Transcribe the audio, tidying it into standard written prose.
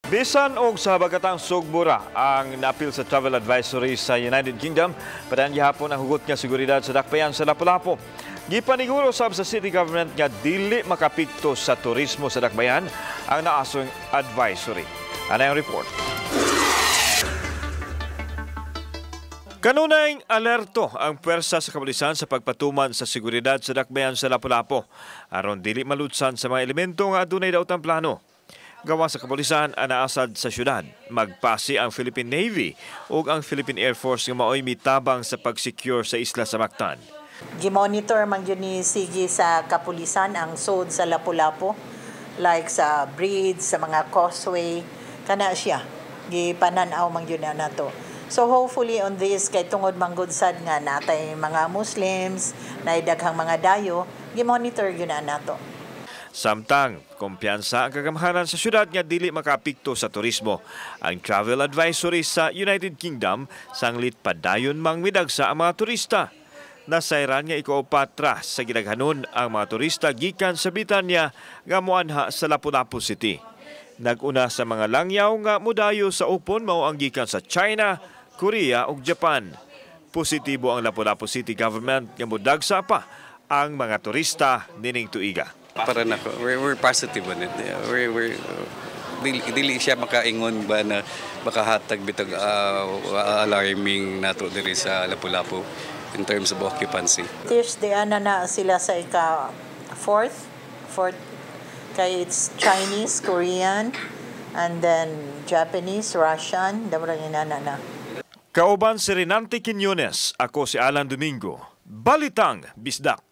Bisan og sa habagatang Sugbo ra ang napil sa travel advisory sa United Kingdom, padayon gihapon ang hugot nga seguridad sa dakbayan sa Lapu-Lapu. Gipaniguro sab sa city government nga dili makapikto sa turismo sa dakbayan ang naasong advisory. Ano ang report? Kanunay alerto ang pwersa sa kapulisan sa pagpatuman sa seguridad sa dakbayan sa Lapu-Lapu aron dili malutsan sa mga elemento nga adunay daotang plano. Gawa sa kapulisan ang naasad sa syudad, magpasi ang Philippine Navy ug ang Philippine Air Force nga maoy mitabang sa pag-secure sa isla sa Mactan. Gimonitor man gyud ni sige sa kapulisan ang sod sa Lapu-Lapu, like sa bridge, sa mga causeway, kana siya gipanan-aw man gyud na nato. So hopefully on this, kay tungod manggod sad nga natay mga Muslims, nay daghang mga dayo, gimonitor gyud na nato. Samtang, kumpiyansa ang kagamhanan sa syudad nga dili makapikto sa turismo ang travel advisory sa United Kingdom, sanglit padayon mang midagsa ang mga turista. Nasayran nga ikaupatra sa gidaghanon ang mga turista gikan sa Britanya nga moanha sa Lapu-Lapu City. Nag-una sa mga langyaw nga modayo sa upon mao ang gikan sa China, Korea ug Japan. Positibo ang Lapu-Lapu City Government nga modagsa pa ang mga turista nining tuiga. Para nako, we're positive on it. Yeah, we're dili siya makaingon ba na makahatag bitag alarming nato diri sa Lapu-Lapu in terms of occupancy. Tish, di ana na sila sa ika fourth, kay it's Chinese, Korean, and then Japanese, Russian, damo inana na. Kauban si Renante Quiñones, ako si Alan Domingo. Balitang Bisdak.